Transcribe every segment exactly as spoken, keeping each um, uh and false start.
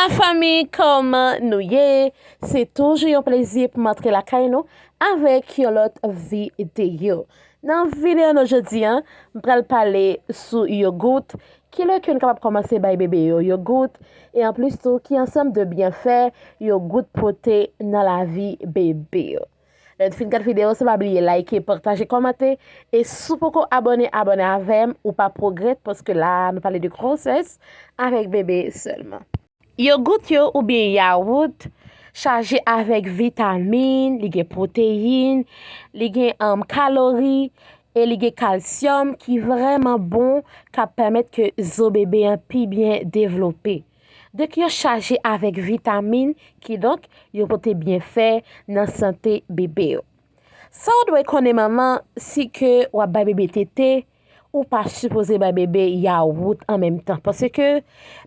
Fanmi, kòman nou ye? Se toujou yon plezi pou m antre lakay nou avèk yon lòt videyo. Nan videyo nou jodi a, m pral pale sou yogout, kilè ke nou kapab kòmanse bay bebe yo yogout, e anplis tou, ki ansanm de byenfè yogout pote nan lavi bebe yo. Lè n fin gad videyo, se pa bliye like, pataje, kòmante, e si w poko abòne, abòne avè m, ou pa pwogrèt, paske la, nou pale de gwosès avèk bebe sèlman. Yogout yo oubyen yawout chaje avèk vitamin, li gen pwoteyin, li gen, um, kalori, e li gen kalsyòm ki vrèman bon, k ap pèmèt ke zo bebe an pi byen devlope. Donk, yo chaje avèk vitamin, kidonk, yo pote byenfè nan sante bebe yo. Sa w dwe konnen, manman, si ke w ap bay bebe tete, ou pa sipoze bay bebe yawout an menm tan, paske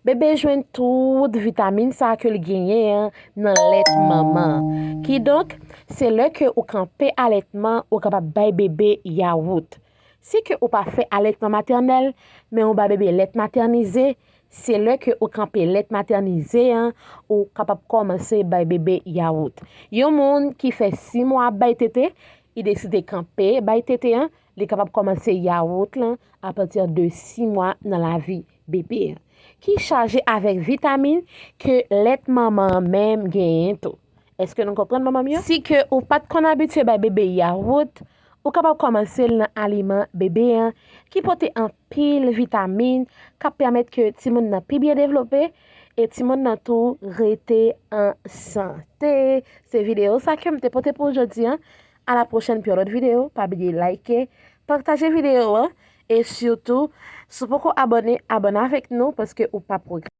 bebe jwenn tout vitamin sa ke l genyen an nan lèt manman an. Kidonk, se lè ke ou kanpe alètman, ou kapab bay bebe yawout. Si ke ou pa fè alètman matènèl, men ou bay bebe lèt matènize, se lè ke ou kanpe lèt matènize an, ou kapab kòmanse bay bebe yawout. Yon moun ki fè sis mwa ap bay tete, li deside kanpe bay tete an, li kapab kòmanse yawout lan apati de sis mwa nan lavi bebe an, ki chaje avèk vitamin ke lèt manman an menm genyen tou. Èske nou konprann, manman m yo? Si ke ou pa t konn abitye bay bebe yawout, ou kapab kòmanse l nan aliman bebe an, ki pote anpil vitamin, k ap pèmèt ke timoun nan pi byen devlope, e timoun nan tou rete an sante. Se videyo sa ke m te pote pou w jodi a. A la pwochèn pou yon lòt videyo. Pa bliye like, pataje videyo an, e sitou, si w poko abòne, abòne avèk nou, paske ou pa pwogrè.